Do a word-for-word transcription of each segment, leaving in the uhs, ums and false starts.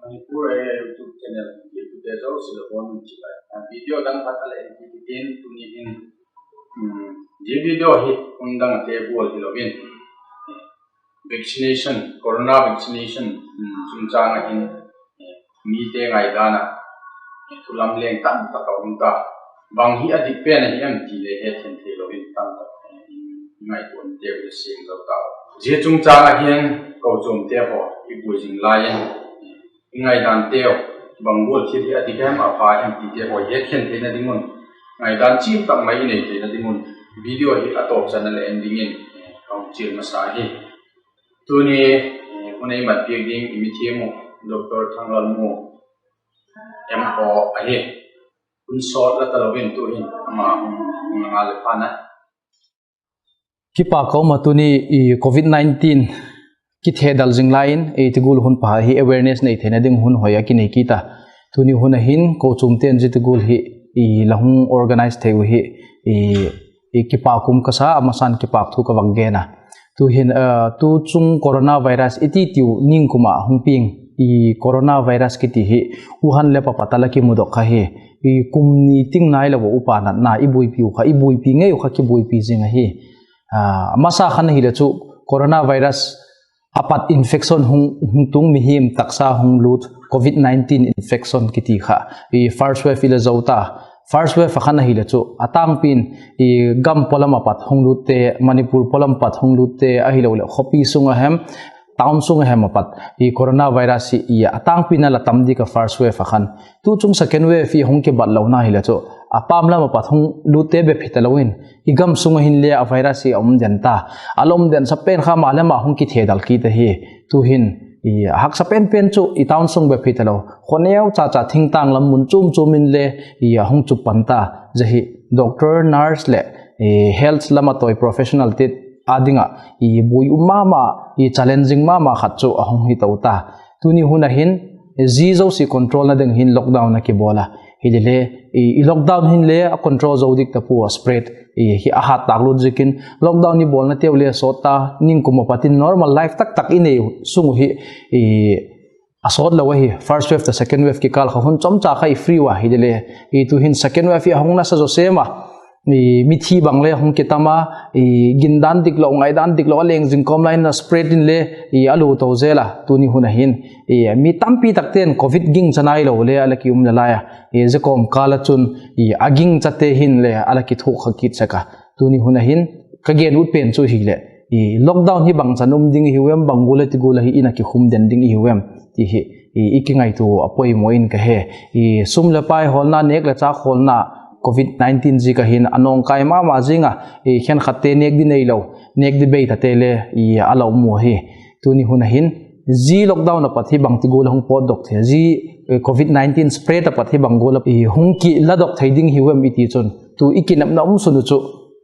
Manipur a YouTube channel YouTube te zosia la bon un chi lai. Video dang khat a la en kit in tuni in, um, zia video hi hun dang a te gual hilo in, vaccination, corona vaccination, um, chungchâng ah hin, eh, mite ngaidan ah, eh, thu lam leng tam tak a um ta. Bang hi a dik pen ahi em ti le hetthiam theilo in tam tak, eh, i ngaituanateu le siam zo ta. Zia chungchâng ah hin kochuamte haw i buai zing lai in, i ngaidanteu bang gual thil hi a dik em a pha em tite haw i hetthiam theina ding un, ngaidan chian tak mai i nei theina ding un, video hi a tawpchan a la en dingin, eh, ka hung chial masa hi. Tuni, eh, hun ei mat piak ding i mithiam uh, Doctor Thanglalmuang M O ahi. Hun sawt la talo in tu'hin ama hung, hung nga le pha na. Kipak ka um a tuni i covid nineteen kithedal zing lai in, ei ti gual hun pha hi awareness nei theina ding hun hoi a kinei kit a. Tuni hun a hin kochuamte'n zia ti gual hi i la hung organize thei uh hi i, i kipak um ka sa, a masa'n kipak thu ka vak gen a. Tu'hin, eh, tu chung coronavirus i ti tiu ning kum ah hung piang i coronavirus kiti hi Wuhan lab a pat a la kimudok kha hi. I kum ni ting nailo ah upa natna i buaipi uh kha, i buaipi ngei uh kha kibuaipi zing ahi. Ah, a masa khan ahile chu coronavirus a pat infection hung, hung tung, mihing taksa hung lût covid nineteen infection kiti kha i first wave i la zo ta. First wave a khan ahile chu a tângpi'n i gam pawlam a pat hung lûtte, Manipur pawlam pat hung lûtte, ahiloleh khawpi sung a hem, town sung a hem a pat i coronavirus hi i a tângpi'n a la tam dik a first wave a khan. Tu chung second wave hi hung kibat lona hile chu a pam lam a pat hung lûtte bep hi talo in, i gam sung a hin le a virus hi a um den ta. A la um den sa pen kha ma le ma hung kithedal kit ahi. Tu'hin i a haksa pen pen chu i town sung bep hi talo, khaw neu cha cha thingtâng lam mun chuam chuam in le i a hung chup pan ta. Zia hi doctor, nurse leh, eh, health lam a toi professional te â ding ah i buai um ma ma, i challenging ma ma khat chu a hung hi to ta. Tuni hun a hin, zia zosia controlna ding hin lockdown a kibawl a. Hilele, i, i lockdown hin le a control zo dik ta pua, spread hi a hat tâk lut ziakin lockdown i bawlnateu le a sawt ta, ning kum a pat in normal life tak tak i nei sung uh hi a sawt lo ahi. First wave tawh second wave kikâl kha hun chomcha kha i free ua, hilele, i tu'hin second wave hi a hung nasa zaw sem a, i mithi bang le hung kitam a, i gindan diklo, ngaidan diklo a leng zing kawm lai in a spread in le i a lu to zel a. Tuni hun a hin i mi tampi takte'n covid gingcha nailo le a la ki um la lai a, i zia kawmkâl ah chun i a gingchate hin le a la kithuak kha kit sek a. Tuni hun a hin ka gen ut pen chu hileh, i lockdown hi bangchan um ding i hiu em, bang gual a ti gual ahi in a kikhum den ding i hiu em ti hi i, i kingaitua a poimaw in ka he. I sum leh pai hawlna, nêk leh châk hawlna, covid nineteen ziak a hin a nawngkai ma ma zing a, i khenkhatte nêk di neilo, nêk di bei tate le i a la um u ahi. Tuni hun a hin zia lockdown a pat hi bangti gual a hung pawtdok thei, zia covid nineteen spread a pat hi bang gual a i hung kiladok thei ding hiu em i ti chun, tu i kinepna um sun uh chu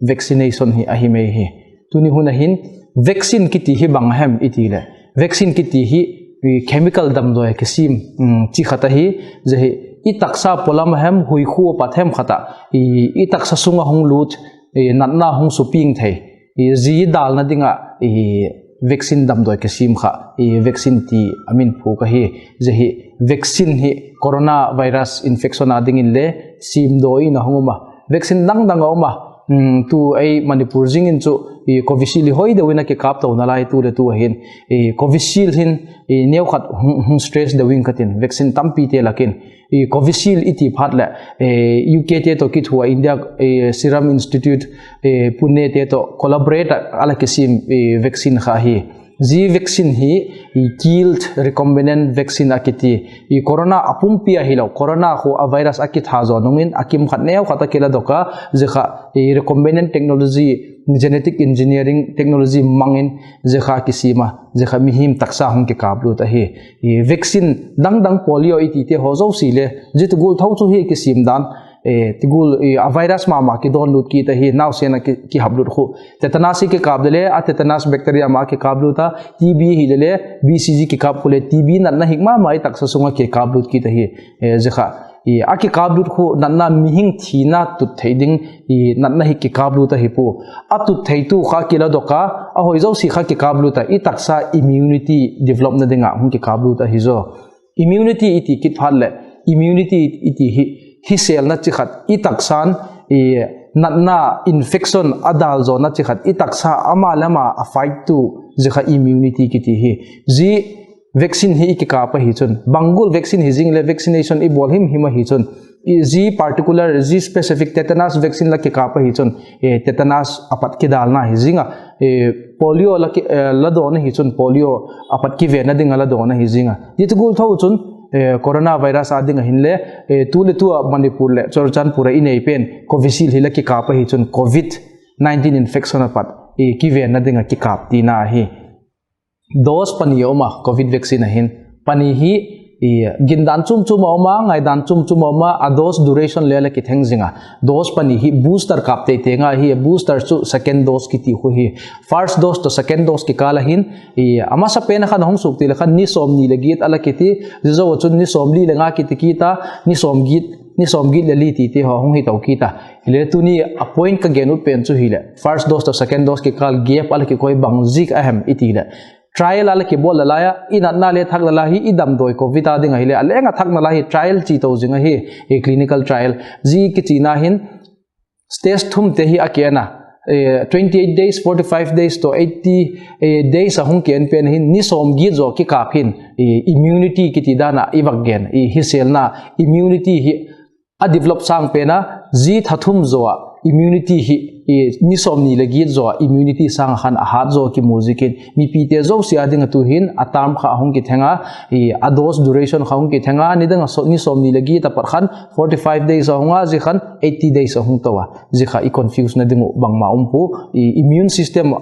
vaccination hi ahi mai hi. Tuni hun a hin vaccine kiti hi bang hem i ti leh, vaccine kiti hi chemical damdawi a kisiam chi khat ahi. Zia hi i taksa pawlam a hem, huikhu a pat hem khat ah i taksa sung a hung lût natna hung supiang thei, zia dâlna ding ah vaccine damdawi kisiam kha vaccine ti a min phûk ahi. Zia hi vaccine hi coronavirus infection a dingin le siamdawi in a hung um a, vaccine dang dang a um a. Tu ei Manipur zing in chu Covishield hi hoi deu in a kikâp tona lai tu leh tu a hin, Covishield hin neukhat hung stress deu ing ka tin, vaccine tampite lak in Covishield i ti phat leh UKte tawh kithua, India Serum Institute Punete tawh collaborate a la kisiam vaccine kha hi. Zia vaccine hi killed recombinant vaccine a kiti. Corona a pumpi ahilo, corona khu a virus a kitha zaw nung in a kimkhat neukhat a kiladok a, zia kha recombinant technology, genetic engineering technology mang in zia kha kisiam a, zia kha mihing taksa hung kikâplût ahi. Vaccine dang dang, polio i tite haw zosia le zia ti gual tho chu hi kisiam dan, ti gual a virus ma ma kidawnlût kit ahi. Nausen a kihaplut khu tetanus hi kikâp de le a tetanus bacteria ma a kikâplût a, TB hile le BCG kikâp khu le TB natna hik ma ma i taksa sung a kikâplût kit ahi. Zia kha a kikâplût khu natna, mihing thina tut thei ding natna hi kikâplût ahi pua. A tut theitu kha kiladok a, a hoi zosia kha kikâplût a, i taksa immunity developna ding ah hung kikâplût ahi zaw. Immunity i ti kit phat leh, immunity i ti hi, hisêlna chi khat i taksa'n, natna, infection a dâl zawna chi khat i taksa ama leh ama a fight tu, zia kha immunity kiti hi. Zia vaccine hi i kikâp ahi chun, bang gual vaccine hi zing leh vaccination i bawl him him ahi chun, zia particular, zia specific tetanus vaccine la kikâp ahi chun, tetanus a pat kidâlna hi zing a, polio la dawn ahi chun polio a pat kivenna ding a la dawn ahi zing a. Zia chu gual tho chun, coronavirus â ding ah hinle, tu leh tu ah Manipur leh Churachandpur ah i nei pen Covishield hi la kikâp ahi chun Covid nineteen infection a pat kivenna ding ah kikâp tina ahi. Dose pani a um a, Covid vaccine ah hin. Pani hi, gindan chuam chuam a um a, ngaidan chuam chuam a um a, a dose duration le la kitheng zing a. Dose pani hi booster kâp tei tei ngai hi, booster chu second dose kiti khu hi. First dose tawh second dose kikâl ah hin, a masapen a khan a hung suak ti leh khan ni sawmni leh giat a la kiti, zia zo ah chun ni sawmli leh nga kiti kit a, ni sawmgiat leh li tite haw hung hi to kit a. Hile tuni a point ka gen ut pen chu hileh first dose tawh second dose kikâl gap a la kikoi bang ziak a hem i ti leh, trial a la kibawl la lai a, i natna le thak la lai hi, i damdawi Covid â ding ahileh a leng a thak na lai hi trial chi to zing ahi, clinical trial. Zia kichina hin stage thumte hi a ken a, twenty eight days, forty five days tawh eighty days a hung ken pen hin ni sawmgiat zaw kikâp hin, immunity kiti dan ah i vak gen, hisêlna, immunity hi a develop sâng pen a, zia tha thum zaw ah immunity hi, ni sawmni leh giat zaw ah immunity sâng ah khan a hat zaw kimu ziakin mipite zosia â ding ah tu hin a term kha a hung kitheng a, a dose duration kha hung kitheng a, nidang ah ni sawmni leh giat a pat khan forty five days a hung a, zia khan eighty days a hung to a. Zia kha i confuse na ding uh bangma um pua, immune system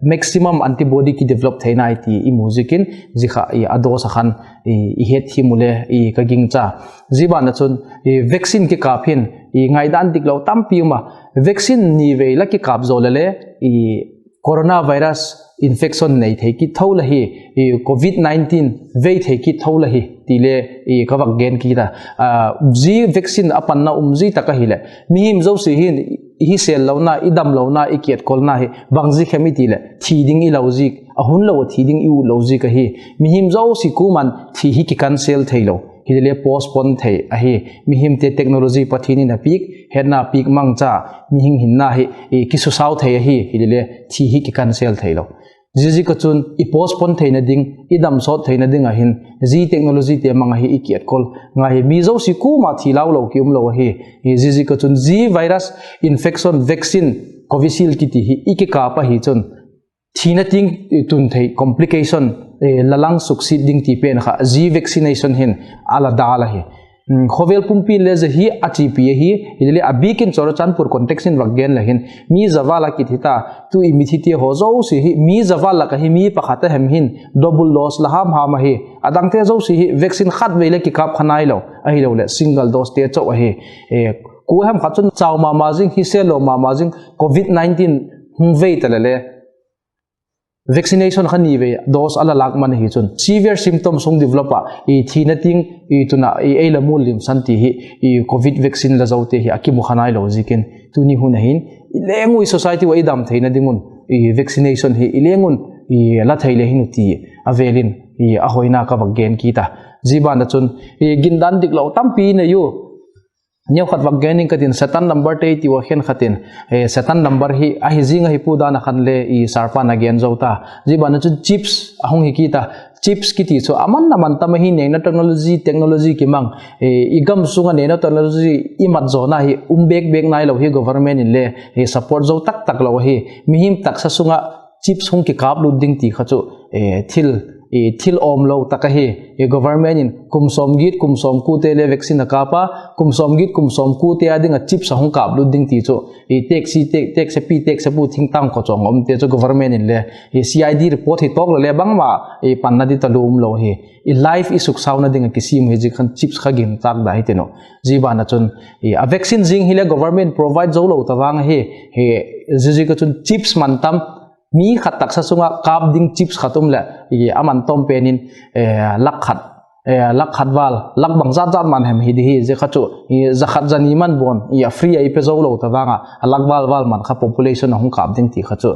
maximum antibody kidevelop theina i ti i mu ziakin, zia kha a dose ah khan i het thim u le ka gingcha. Zia ban ah chun vaccine kikâp hin ngaidan diklo tampi um a, vaccine ni vei la kikâp zaw leh le coronavirus infection nei thei kit tho la hi, Covid nineteen vei thei kit tho la hi ti le ka vak gen kit a. Zia vaccine a panna um zia tak ahileh mihing zosia hin i hisêl lona, i damlona, i kiatkolna hi bang ziak hem i ti leh thi ding i lo ziak, a hun lo a thi ding i ut lo ziak ahi. Mihing zosia kuama'n thi hi kicancel theilo, hile le postpone thei ahi. Mihingte technology Pathian in a piak, hetna piak mangcha, mihing hinna hi kisusau thei ahi, hile le thi hi kicancel theilo. Ziaziak ah chun i postpone theina ding, i damsawt theina ding ah hin zia technologyte mang ahi i kiatkol ngai hi. Mi zosia kuama thi lau lo ki um lo ahi. Ziaziak ah chun zia virus infection vaccine Covishield kiti hi i kikâp ahi chun thina tiang tun thei complication la lang suksiat ding ti pen kha zia vaccination hin a la dâl ahi. Khawvel pumpi le zia hi a chiapi ahi, hile le a bîk in Churachandpur context in vak gen le hin mi za val a kit hita, tu i mithite haw zosia hi mi za val lak ah hi mi pakhat a hem hin double dose la ham ham ahi. A dangte zosia hi vaccine khatvei le kikâp kha nailo, ahiloleh single dosete chau ahi. Kua hem khat chun chau ma ma zing, hisêl lo ma ma zing, Covid nineteen hung vei ta le le vaccination kha ni vei dose a la lâk man ahi chun severe symptoms hung develop ah thina tiang tun ah ei la mual limsan ti hi Covid vaccine la zote hi a kimu kha nailo ziakin tuni hun ah hin i leng ui society ua i dam theina ding un vaccination hi i leng un la thei le hin u ti a vêl in a hoina ka vak gen kit a. Zia ban ah chun gindan diklo tampi nei u. Neukhat vak gen ing ka tin, Satan number te i ti ua khenkhat in Satan number hi ahi zing ahi pua dan ah khan le i sarpa'n a gen zo ta. Zia ban ah chun chips a hung hi kit a. Chips kiti chu a man a man tam ahi, nanotechnology, technology kimang, i gam sung ah nanotechnology i mat zawna hi um bêk bêk nailo hi, government in le support zo tak tak lo ahi. Mihing taksa sung ah chips hung kikâplut ding ti kha chu thil awmlo tak ahi. Government in kum sawmgiat kum sawmkuate le vaccine a kâp a, kum sawmgiat kum sawmkuate â ding ah chips a hung kâplut ding ti chu teksepi teksepu thingtâng khaw chuang a umte chu government in le CID report hi tawk le le bangma panna di talua umlo hi. I life i suksauna ding ah kisiam hi, zia khan chips kha gingtâk da hi tin uh. Zia ban ah chun a vaccine zing hile government provide zo lo ta vang ahi. Ziaziak ah chun chips man tam, mi khat taksa sung ah kâp ding chips khat um leh a man tawm pen in lak khat, lak khat val, lak bangzat zat man hem hi di hi, zia kha chu za khat za ni man bawn a free a i pe zo lo ta vang ah a lak val val man kha population a hung kâp ding ti kha chu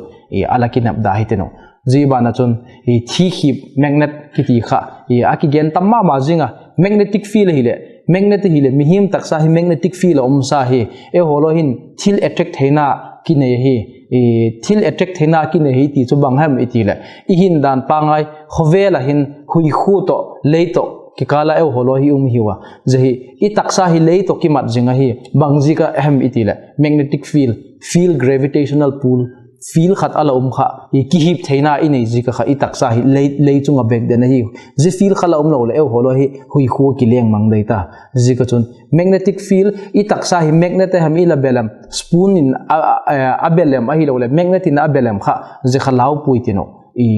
a la kinep da hi tin uh. Zia ban ah chun, i, thikhip magnet kiti kha, i, a kigen tam ma ma zing a, magnetic field ahileh, magnet ahileh, mihing taksa hi magnetic field a umsa hi, eihaw lo hin thil attract theina kinei ahi, i, thil attract theina kinei hi ti chu bang hem i ti leh, i hin dan pangai, khawvel ah hin huikhua tawh, lei tawh, kikâl ah eihaw lo hi um hiu a. Zia hi, i taksa hi lei tawh kimat zing ahi, bang ziak a hem i ti leh, magnetic field, field gravitational pull, field khat a la um kha, i kihip theina i nei ziak a kha i taksa hi lei, lei chung a bêk den ahi. Zia field kha la um lo leh eihaw lo hi huikhua kileng mang dei ta. Ziak a chun magnetic field, i taksa hi magnet a hem i la bel em, spoon in a, a, a bel em ahiloleh magnet in a bel em kha, zia kha lau puai tin uh. I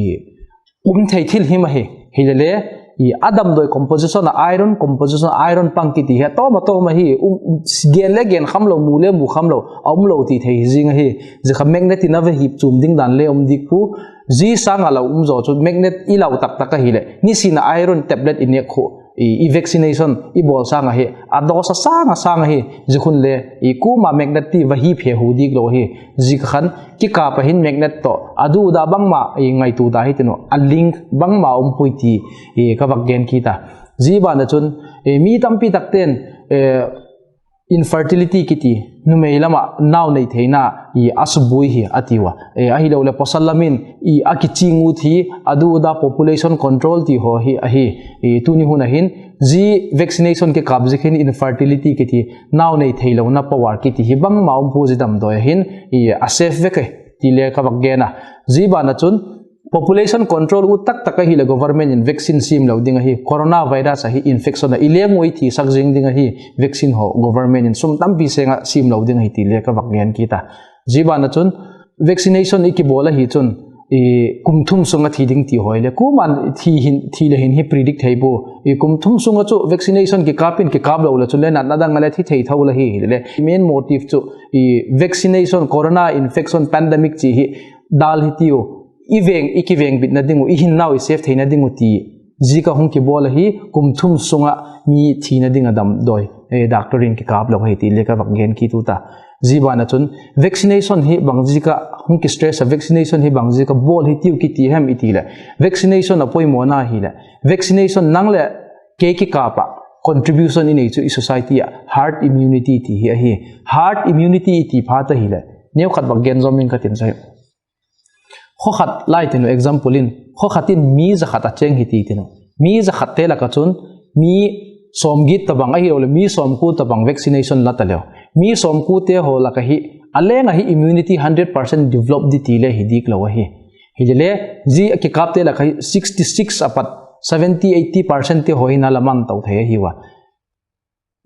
um thei thil him ahi. Hilele, i a damdawi composition a iron, composition iron pang kiti hi a tawm a tawm ahi, um, gen le gen kham lo, mu le mu kham lo, a um lo ti thei hi zing ahi. Zia kha magnet in a va hip chuam ding dan le um dik pua. Zia sâng a lo um zaw chu magnet i lau tak tak ahileh, nisin a iron tablet i nêk khu, i, i vaccination i bawl sâng ahi, a dose a sâng a sâng ahi, zia khun le, i kuama magnet ti va hip he hu dik lo ahi, zia kha khan, kikâp ah hin magnet tawh, a duda bangma, i ngaitua da hi tin uh, a link bangma um puai ti, i ka vak gen kit a. Zia ban ah chun, i mi tampi takte'n, i infertility kiti, numei lam ah nau nei theina, i a subuai hi a tiu a. I ahiloleh pawsal lam in, i a kiching ut hi, a duda population control ti haw hi ahi, i tuni hun ah hin, zia vaccination kikâp ziak hin infertility kiti, nau nei theilona power kiti hi bangma um pua zia damdawi ah hin, i a safe vek e, ti le ka vak gen a. Zia ban ah chun, population control ut tak tak ahileh government in vaccine siam lo ding ahi, coronavirus ahi infection a i leng ua i thisak zing ding ahi, vaccine haw government in sum tampi seng ah siam lo ding ahi ti le ka vak gen kit a. Zia ban ah chun, vaccination i kibawl ahi chun, i kum thum sung a thi ding ti haw le, kuama'n thi hin, thi le hin hi predict thei pua. I kum thum sung ah chu vaccination kikâp in kikâp lo leh chun le natna dang a le thi thei tho la hi, hilele main motive chu, i vaccination, corona infection, pandemic chi hi dal hi tiu, i veng, i kivengbitna ding uh, i hinnau i safe theina ding uh ti ziak a hung kibawl ahi, kum thum sung ah mi thina ding a damdawi, doctor in kikâp lo ahi ti le ka vak gen kit u ta. Zia ban ah chun, vaccination hi bang ziak a hung kistress a, vaccination hi bang ziak a bawl hi tiu kiti hem i ti leh, vaccination a poimawna hileh, vaccination nang leh kei kikâp ah contribution i nei chu i society ah herd immunity ti hi ahi. Herd immunity i ti phat ahileh, neukhat vak gen zawm ing ka tin chu hi. Khaw khat lai tin uh, example in, khaw khat in mi za khat a chêng hi ti tin uh. Mi za khatte lak ah chun, mi sawmgiat tabang ahiloleh mi sawmkua tabang vaccination la ta leu, mi sawmkuate haw lak ahi, a leng ahi immunity hundred percent develop di ti le hi dik lo ahi. Hilele, zia kikâpte lak ahi sixty six a pat seventy eighty percent te haw hin a la man to thei ahiu a.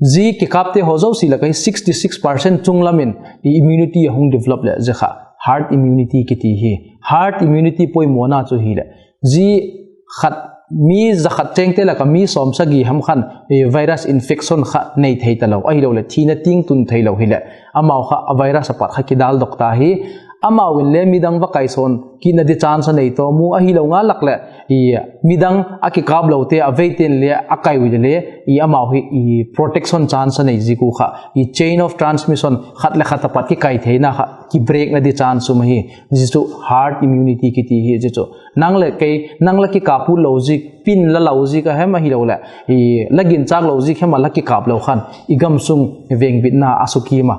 Zia kikâpte haw zosia lak ahi sixty six percent chung lam in i immunity a hung develop leh zia kha herd immunity kiti hi. Herd immunity poimawna chu hileh, zia khat, mi za khat chêngte lak ah mi sawmsagi ham khan virus infection kha nei thei talo, ahiloleh thina tiang tun theilo hileh, amau kha a virus a pat kha kidaldok ta hi. Amau in le midang va kaisawn kitna di chance a nei tawm u, ahilo ngal lak leh midang a kikâp lote a veite'n le a kai ui le le, amau hi protection chance a nei ziak u kha, chain of transmission, khat leh khat a pat kikai theina kha kibreakna di chance um ahi. Zia chu herd immunity kiti hi zia chu. Nang leh kei, nang la kikâp ut lo ziak, pin la lo ziak a hem ahiloleh la ginchâk lo ziak hem a la kikâp lo khan i gam sung vengbitna a sukim a.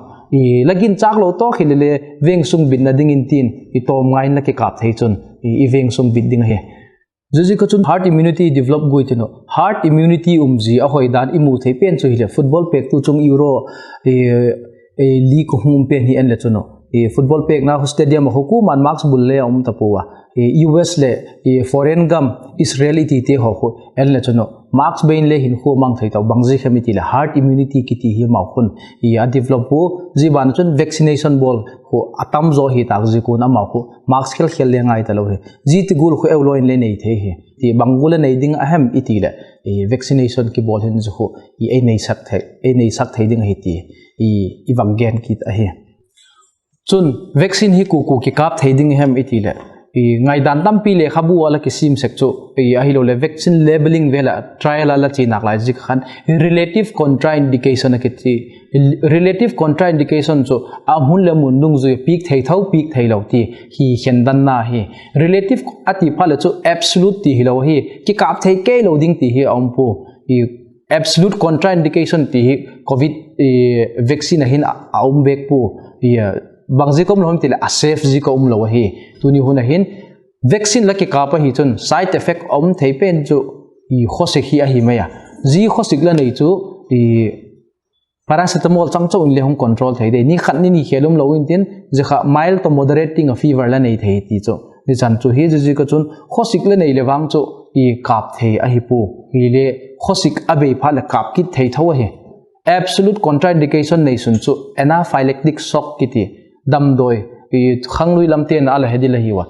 La ginchâk lo tawk hile le, veng sung bitna dingin tin i tawm ngai in la kikâp thei chun i veng sung bit ding ahi. Ziaziak a chun herd immunity develop guai tin uh. Herd immunity um zia a hoi dan i mu thei pen chu hileh, football pêktu chung Euro league ka hung um pen hi en le chun uh, football pêkna khu stadium ah khu kuama'n mask bul le a um ta pua a. US leh foreign gam Israel i tite haw khu en le chun uh, mask bei'n le hinkhua mang thei tau, bang ziak hem i ti leh herd immunity kiti hi amau khun a develop u. Zia ban ah chun vaccination bawl khu a tam zaw hi tâk ziak un amau khu mask khel khel le ngai talo hi. Zia ti gual khu eihaw in le nei thei hi. Ti bang gual a nei ding a hem i ti leh, vaccination kibawl hin zia khu ei neisak thei ding ahi ti i vak gen kit ahi. Chun vaccine hi kua kua kikâp thei ding hem i ti leh, ngaidan tampi lekhabu a la kisim sek chu, ahiloleh vaccine labelling vel ah trial a la chi nâk lai ziak khan relative contraindication a kiti. Relative contraindication chu a mun leh mun dungzui piak thei tho, piak theilo ti hi khendanna hi. Relative a ti phat leh chu absolute ti hilo hi, kikâp thei keilo ding ti hi a um pua. Absolute contraindication ti hi covid vaccine a hin a um bêk pua. Bang ziak a um lo em ti leh a safe ziak a um lo ahi. Tuni hun a hin vaccine la kikâp ahi chun side effect a um thei pen chu khawsik hi ahi mai a. Zia khawsik la nei chu paracetamol chang chau in le hung control thei dei. Ni khat ni ni khêl um lo intin, zia kha mild tawh moderate tiang a fever la nei thei ti chu. Zia chan chu hi, zia ziak a chun khawsik la nei leh vang chu kâp thei ahi pua. Hile khawsik a bei phat leh kâp kit thei tho ahi. Absolute contraindication nei sun chu anaphylactic shock kiti, damdawi, khanglui lamte'n a la he ding la hiu a.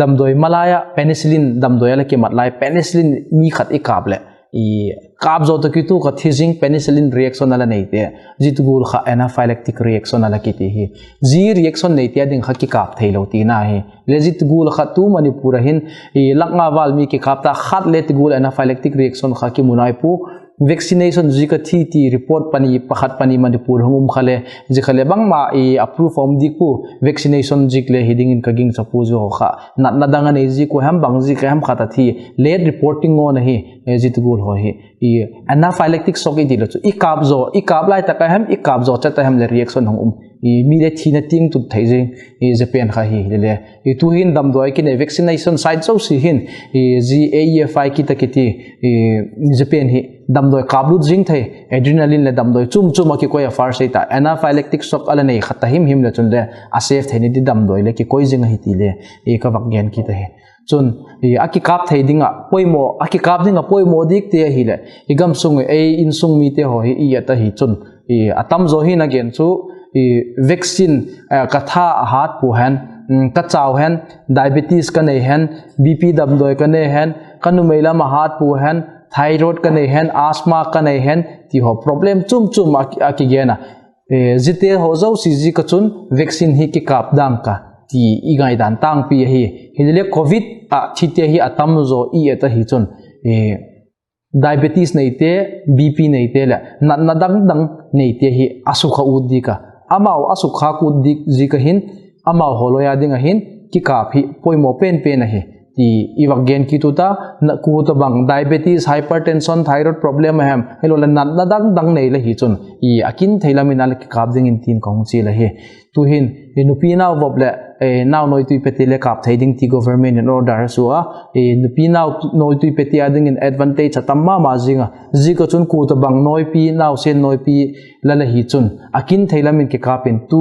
Damdawi malai ah penicillin, damdawi a la kimat lai penicillin mi khat i kâp leh kâp zaw tawh kituak a thi zing, penicillin reaction a la neite, zia ti gual kha anaphylactic reaction a la kiti hi. Zia reaction neite a ding kha kikâp theilo tina hi. Le zia ti gual kha tu Manipur a hin lak nga val mi kikâp ta, khat le ti gual anaphylactic reaction kha kimu nai pua. Vaccination ziak a thi ti report pani, pakhat pani Manipur hung um kha le, zia kha le bangma approve a um dik pua. Vaccination ziak le hi dingin ka gingcha pua, zia kha natna dang a nei ziak ua hem bang ziak a hem khat a thi, late reporting ngawn ahi. Zia ti gual haw hi anaphylactic shock i ti lo chu i kâp zaw, i kâp lai tak a hem, i kâp zaw chet a hem leh reaction hung um, mi le thina tiang tut thei zing. Zia pen kha hi hile, tu'hin damdawi kinei vaccination site zosia hin zia A E F I kit a kiti, zia pen hi damdawi kâplut zing thei, adrenaline leh damdawi chuam chuam a kikoi a first aid a, anaphylactic shock a la nei khat ta himhim leh chun le a safe theina di damdawi le kikoi zing ahi ti le ka vak gen kit ahi. Chun a kikâp thei ding ah poimaw, a kikâp ding ah poimaw dikte ahileh i gam sung, ei insung mite haw hi i et ahi chun, a tamzaw hin a gen chu vaccine, ka tha a hât pua hen, ka chau hen, diabetes ka nei hen, B P damdawi ka nei hen, ka numei lam a hât pua hen, thyroid ka nei hen, asthma ka nei hen ti haw problem chuam chuam a kigen a. Ziate haw zosia ziak a chun vaccine hi kikâp dang ka ti i ngaidan tângpi ahi. Hilele covid ah thite hi a tamzaw i et ahi chun diabetes neite, B P neite leh natna dang dang neite hi a sukha ut dik a, amau a sukha ut dik ziak a hin, amau haw lai a ding a hin kikâp hi poimaw pen pen ahi ti i vak gen kit u ta. Kua tobang diabetes, hypertension, thyroid problem a hem, hiloleh natna dang dang nei la hi chun a kin thei lam in a la kikâp dingin tin ka hung chial ahi. Tu'hin nupi nau vop leh nau nawituipete le kâp thei ding ti government in order a sua a, nupi nau nawituipete a dingin advantage a tam ma ma zing a. Ziak a chun kua tobang nawipi, nausen nawipi la la hi chun a kin thei lam in kikâp in tu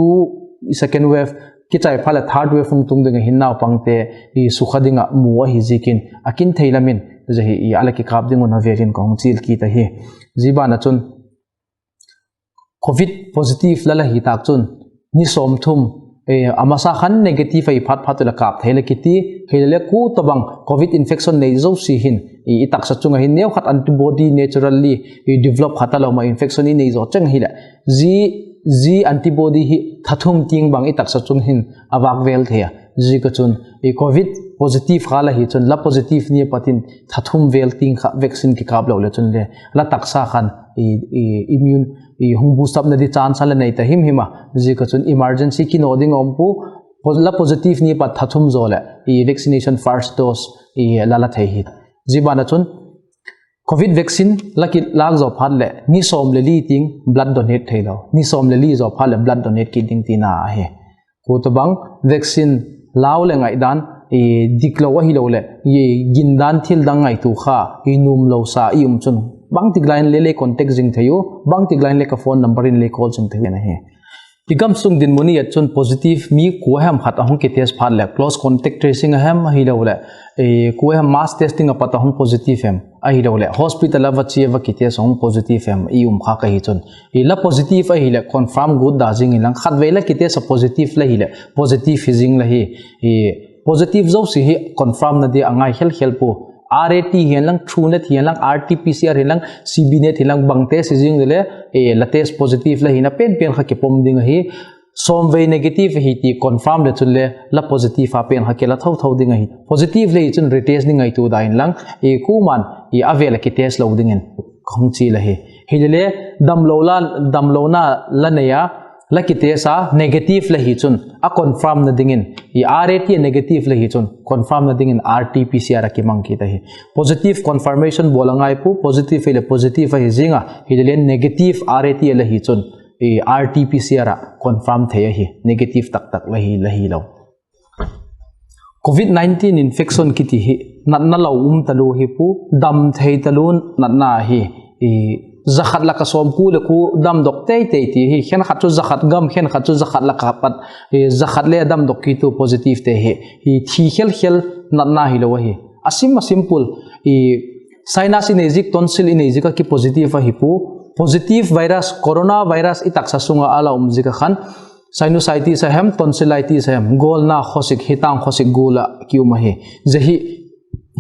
second wave kichai phat leh third wave hung tung ding a hin naupangte sukha ding ah mu ahi ziakin a kin thei lam in zia hi a la kikâp ding un a vêl in ka hung chial kit ahi. Zia ban ah chun covid positive la la hi tâk chun ni sawmthum, a masa khan negative ahi phat phat u leh kâp thei la kiti. Hilele kua tobang covid infection nei zosia hin i taksa chung ah hin neukhat antibody naturally develop kha talo ma, infection i nei zaw cheng hileh zia antibody hi tha thum tiang bang i taksa chung hin a vâk vêl thei a. Ziak a chun covid positive kha la hi chun la positive ni a pat in tha thum vêl tiang kha vaccine kikâp lo leh chun le la taksa khan immune hung boost upna di chance a la nei ta himhim a. Ziak a chun emergency kinaw ding a um pua, la positive ni a pat tha thum zaw leh vaccination first dose la la thei hi. Zia ban ah chun covid vaccine la kilâk zaw phat leh ni sawm le li tiang blood donate theilo, ni sawm le li zaw phat leh blood donate kit ding tina ahi. Kua tobang vaccine lau leh ngaidan diklo ahiloleh gindan thil dang ngaitua kha i nuamlo sa i um chun bangtik lai in le lei contact zing thei u, bangtik lai in le ka phone number in lei call zing thei u ahi. I gam sung dinmun i et chun positive mi kua hem khat a hung kitest phat leh close contact tracing a hem ahiloleh kua hem mass testing a pat a hung positive hem ahiloleh hospital a va chia va kitest a hung positive hem i um khâk ahi chun, la positive ahileh confirm gut da zing inlang, khatvei la kitest a positive la hileh positive hi zing la hi. Positive zosia hi confirmna di a ngai khel khel pua. R A T hian lang, TrueNat hian lang, R T P C R hian lang, C B Net hian lang, bang test hi zing le, la test positive la hina pen pen kha kipom ding ahi. sawmvei negative ahi ti confirm le chun le la positive a pen kha kila tho tho ding ahi. Positive le hi chun retest ding ngaitua da inlang, kuama'n a vêl ah kitest lo dingin ka hung chial ahi. Hilele, damlona la nei a, la kitest a negative le hi chun a confirmna dingin, RAT a negative le hi chun confirmna dingin RT-PCR a kimang kit ahi. Positive confirmation bawl a ngai pua, positive hileh positive ahi zing a, hilele negative RAT a la hi chun RT-PCR ah confirm thei ahi, negative tak tak la hi la hilo. Covid nineteen infection kiti hi natna lo um talua hi pua, dam thei talua natna ahi. Za khat lak ah sawmkua leh kua damdok tei tei ti hi, khenkhat chu za khat gam, khenkhat chu za khat lak ah pat za khat le damdok kit u positive'te hi, thi khel khel natna hilo ahi. A sim a simple, sinus i nei zik, tonsil i nei zik ah kipositive ahi pua. Positive virus, coronavirus i taksa sung ah a la um zik ah khan sinusitis a hem, tonsillitis a hem, gawlna khawsik, hitang khawsik gual ah ki um ahi. Zia hi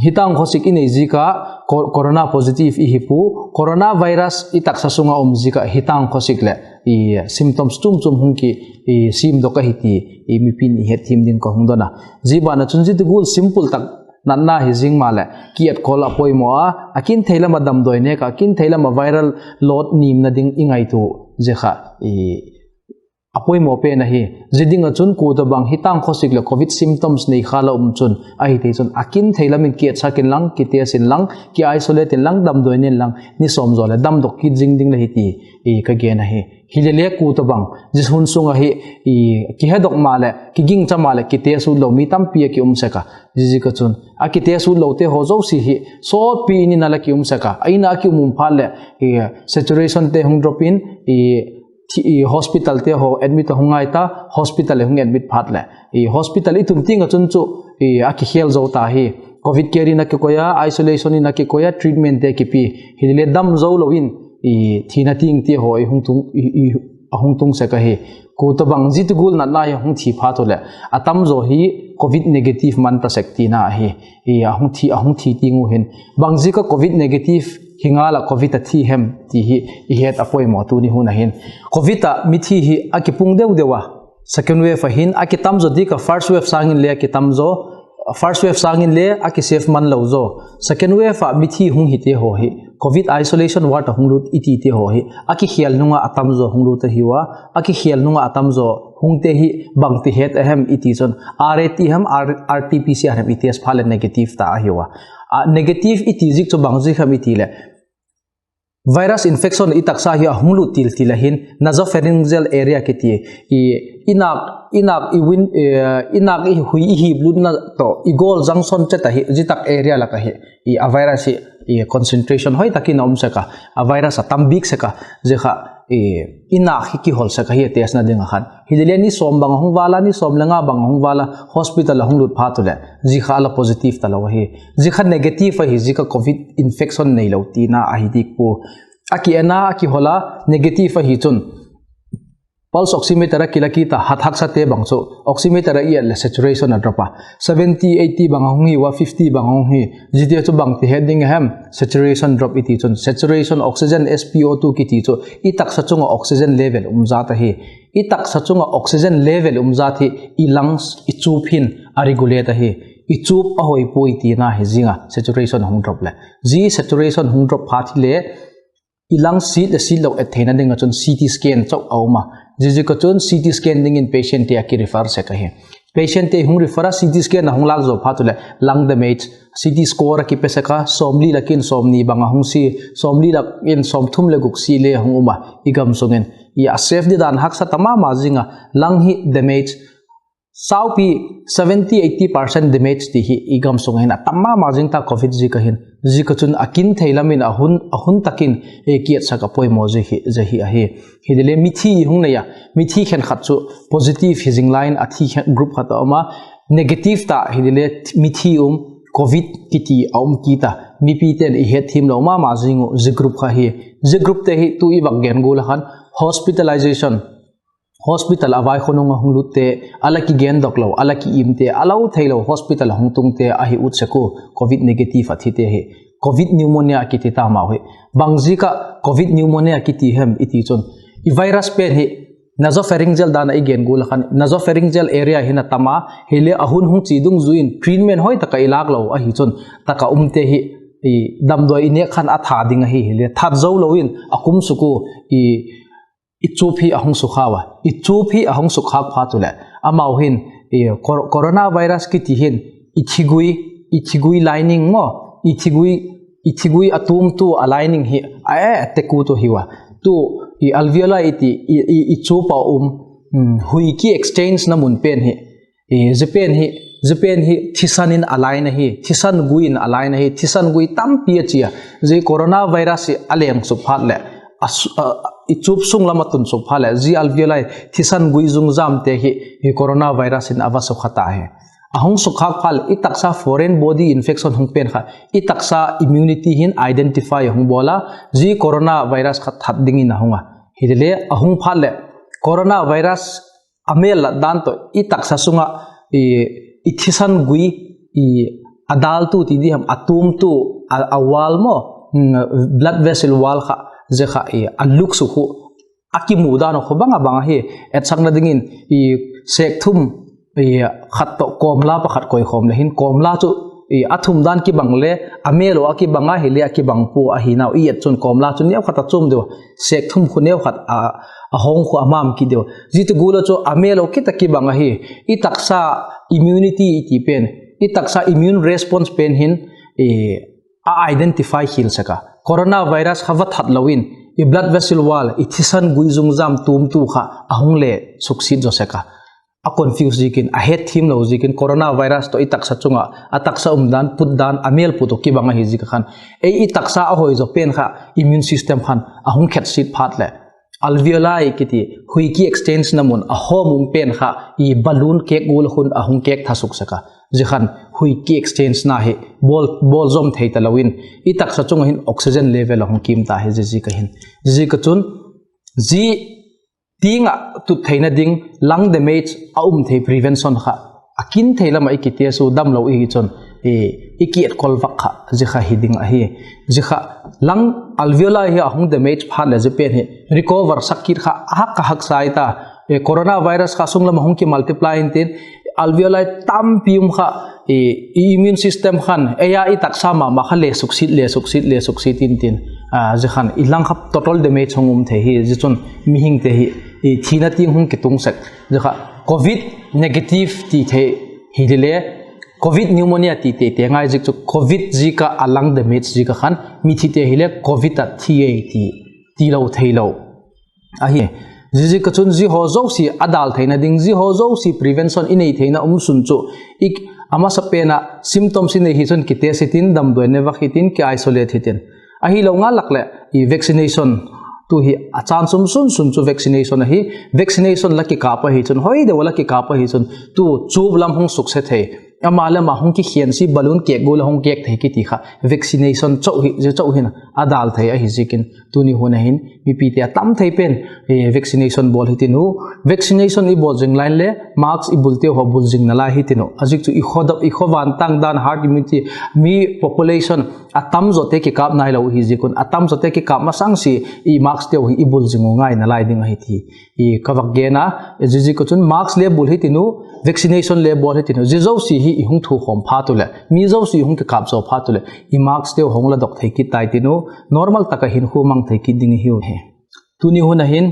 hitang khawsik i nei zik a corona positive i hi pua, coronavirus i taksa sung ah um zik ah hitang khawsik leh symptoms chuam chuam hung kisiamdok ahi ti mipi'n i hetthiam ding ka hung don a. Zia ban ah chun zia ti gual simple tak natna hi zing maleh ki-etkawl a poimaw a, a kin thei lam ah damdawi nêk ah, a kin thei lam ah viral load nîmna ding i ngaitua zia kha a poimaw pen ahi. Zia ding ah chun kua tobang hitang khawsik leh covid symptoms nei kha la um chun, ahi thei chun a kin thei lam in ki-etsak inlang, kitest inlang, ki-isolate inlang, damdawi ni inlang, ni sawm zaw leh damdok kit zing ding la hi ti ka gen ahi. Hilele kua tobang zia hun sung ahi, kihedok maleh, kigingcha maleh kitest ut lo mi tampi a ki um sek a. Zia zik ah chun a kitest ut lote haw zosia hi sawtpi in in a la ki um sek a. A in a ki um um phat leh saturationte hung drop in, hospitalte haw admit a hung ngai ta, hospital a hung admit phat leh hospital i tun tiang ah chun chu a kikhêl zo ta hi. Covid care in a kikoi a, isolation in a kikoi a, treatmentte kipia, hilele dam zo lo in thina tiangte haw a hung tung sek ahi. Kua tobang zia ti gual natna hi a hung thi phat uleh a tamzaw hi covid negative man ta sek tina ahi. A hung thi tiang uh hin, bang ziak ah covid negative hi ngal ah covid a thi hem ti hi i het a poimaw tuni hun ahin. Covid ah mithi hi a kipung deu deu a, second wave ah hin a kitam zaw dik ah first wave sâng inle a kitam zaw, first wave sâng inle a kisafe man lo zaw. Second wave ah mithi hung hite haw hi covid isolation ward ah hung lut i tite haw hi a kikhêl nung ah a tamzaw hung lut ahiu a, a kikhêl nung ah a tamzaw hungte hi bangti het a hem i ti chun RAT hem, RT-PCR hem i test phat leh negative ta ahiu a. Negative i ti zik chu bang ziak hem i ti leh virus infection i taksa hi a hung lut til til a hin nasopharyngeal area kiti, i nâk, i nâk i hui i hip lutna tawh i gawl junction chet ahi, zia tak area lak ahi a virus hi concentration hoi tak in a um sek a, a virus a tam bik sek a. Zia kha i nâk hi kihol sek ahi a testna ding ah khan. Hilele ni sawm bang a hung val a, ni sawm le nga bang a hung val a hospital a hung lut phat uleh zia kha a la positive talo ahi. Zia kha negative ahi, zia kha covid infection neilo tina ahi dik pua. A ki en a, a kihol a, negative ahi chun pulse oximeter a kila kit a, hat haksate bang chu oximeter a i et leh saturation a drop a, seventy, eighty bang a hung hi ua, fifty bang a hung hi. Ziate chu bangti het ding a hem? Saturation drop i ti chun saturation, oxygen, S P O two kiti chu i taksa chung ah oxygen level um zat ahi. I taksa chung ah oxygen level um zat hi i lungs, i chup hin a regulate ahi. I chup a hoi puai tina hi zing a, saturation hung drop leh. Zia saturation hung drop phat hile i lungs sit leh sit lo et theina ding ah chun CT scan chau a um a. Ziaziak ah chun CT scan dingin patientte a kirefer sek ahi. Patientte hung refer a, CT scan a hung lâk zaw phat uleh lung damage, CT score a kipe sek a, sawmli lak in sawmni bang a hung si, sawmli lak in sawmthum le guk si le hung um a, i gam sung in. A safe di dan haksa ta ma ma zing a, lung hi damage saupi seventy, eighty percent damage ti hi i gam sung ah hin a tam ma ma zing ta covid ziak ah hin. Ziak ah chun a kin thei lam in a hun tak in kietsak a poimaw zia hi ahi. Hilele mithi i hung nei a, mithi khenkhat chu positive hi zing lai in a thi group khat a um a, negative ta hilele mithi um, covid kiti a um kit a, mipite'n i hetthiam lo ma ma zing uh zia group kha hi. Zia groupte hi tu i vak gen gual a khan hospitalization, hospital a vaikhawnung a hung lutte, a la kigendok lo, a la ki-imte, a lo theilo hospital a hung tungte ahi ut sek ua, covid negative a thite hi. Covid pneumonia a kiti ta mau hi. Bangziak ah covid pneumonia a kiti hem i ti chun, i virus pen hi nasopharyngeal dan ah i gen gual a khan nasopharyngeal area hin a tam a, hile a hun hung chia dungzui in treatment hoi tak ah i lâk lo ahi chun tak ah umte hi damdawi i nêk khan a tha ding ahi. Hile that zo lo in a kum suk u, i chup hi a hung sukkhâk a, i chup hi a hung sukkhâk phat u leh amau hin coronavirus kiti hin i thigui lining maw, i thigui a tumtu a lining hi a e tek ut u hiu a. Tu alveoli i ti, i chup a um, hui ki exchange na mun pen hi, zia pen hi thisan in a line ahi, thisan gui in a line ahi, thisan gui tampi a chia. Zia coronavirus hi a leng suk phat leh, i chup sung lam a tun suk phat leh zia alveoli thisan gui zungzamte hi coronavirus in a va sukha ta hi. A hung sukkhâk phat leh i taksa foreign body infection hung pen kha i taksa immunity hin identify a hung bawl a, zia coronavirus kha that dingin a hung a. Hile a hung phat leh coronavirus a mêl lat dan tawh i taksa sung ah i thisan gui, a dâltu ti di ham, a tumtu, a wall maw, blood vessel wall kha, zia kha a luk suk u, a kimu dan uh kha bang a bang ahi. Etsakna dingin sêkthum khat tawh kawmla pakhat koikhawm leh hin kawmla chu a thum dan kibang le a mêl uh a kibang a, hile a kibang pua ahi nau i et chun kawmla chu neu khat a chuam deu a, sêkthum khu neu khat a hawng khu a mam kit deu. Zia ti gual a chu a mêl uh kit a kibang ahi. I taksa immunity i ti pen, i taksa immune response pen hin a identify khial sek a, coronavirus kha va that lo in i blood vessel wall, i thisan gui zungzam tumtu kha a hung le suksiat zaw sek a. A confuse ziakin, a hetthiam lo ziakin coronavirus tawh i taksa chung ah a taksa umdan, putdan, a mêl put uh kibang ahi ziak a khan, ei i taksa a hoi zaw pen kha immune system khan a hung khetsiat phat leh alveoli kiti hui ki exchange na mun a hawm um pen kha i balloon kêk gual a khun a hung kêk tha suk sek a. Zia khan hui ki exchange na hi bawl zawm thei talo in i taksa chung ah hin oxygen level a hung kim ta hi. Zia ziak a chun zia tiang ah tut theina ding, lung damage a um thei prevention kha a kin thei lam ah i kitest u damlo i hi chun i ki etkol vak kha zia kha hi ding ahi. Zia kha lung alveoli hi a hung damage phat leh zia pen hi recover sak kit kha a hak a haksa i ta. Coronavirus kha sung lam a hung ki multiply intin, alveoli tampi um kha i immune system khan ei a i taksa ma ma kha le suksiat, le suksiat, le suksiat intin, zia khan i lung kha total damage hung um thei hi. Zia chun mihingte hi thina tiang hung kitung sek. Zia kha covid negative ti thei hile, covid pneumonia ti tei tei ngai ziak chu covid ziak ah a lung damage ziak a khan mithite hile covid ah thi ei ti, tilo theilo ahi. Zia ziak a chun zia haw zosia a dâl theina ding, zia haw zosia prevention i nei theina um sun chu a masapen ah symptoms i nei hi chun kitest hitin, damdawi ne vak hitin, ki isolate hitin. Ahilo ngal lak leh vaccination, tu hi a chance um sun sun chu vaccination ahi. Vaccination la kikâp ahi chun, hoi deu a la kikâp ahi chun tu chup lam hung sukse thei, ama le ama hung kikhiansi balloon kêk gual a hung kêk thei kiti kha vaccination chau hi, zia chau hin a dâl thei ahi ziakin tuni hun a hin mipite a tam thei pen vaccination bawl hitin u. Vaccination i bawl zing lai le mask i bulteu haw bul zing nalai hitin u. A ziak chu i khawvantâng dan herd immunity, mi population a tam zawte kikâp nailo hi ziak un, a tam zawte kikâp masangsi i mask teu hi i bul zing u ngai nalai ding ahi ti ka vak gen a. Zia ziak a chun mask le bul hitin u, vaccination le bawl hitin u, zia zosia hi i hung thukhawm phat u leh, mi zosia hung kikâp zaw phat u leh i mask teu hung ladok thei kit tai tin u, normal tak ah hinkhua mang thei kit ding i hiu hi. Tuni hun a hin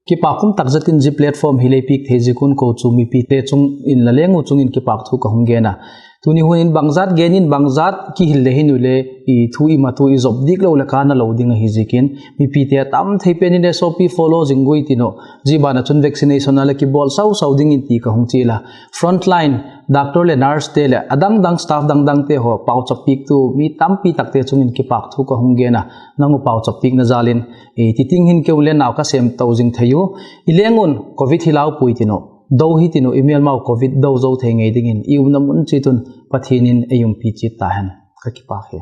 kipâk um tak zat in zia platform hi lei piak thei ziak un kochuam mipite chung in la leng u chung in kipâk thu ka hung gen a. Tuni hun in bangzat gen in bangzat kihil le hin u le, i thu i ma thu i zop dik lo leh kâ na lo ding ahi ziakin mipite a tam thei pen in SOP follow zing guai tin u. Zia ban ah chun vaccination a la kibawl sau sau dingin ti ka hung chial a. Frontline doctor leh nursete leh a dang dang staff dang dangte haw pauchap piaktu mi tampi takte chung in kipâk thu ka hung gen a. Nang u pauchap piakna jâl in, ti tiang hin keu le nau ka sêm to zing thei u. I leng un covid hi lau pui tin u, do hitin u, i mêlmau covid do zo thei ngei dingin i umna mun chiat un Pathian in ei umpi chiat ta hen. Ka kipâk hi.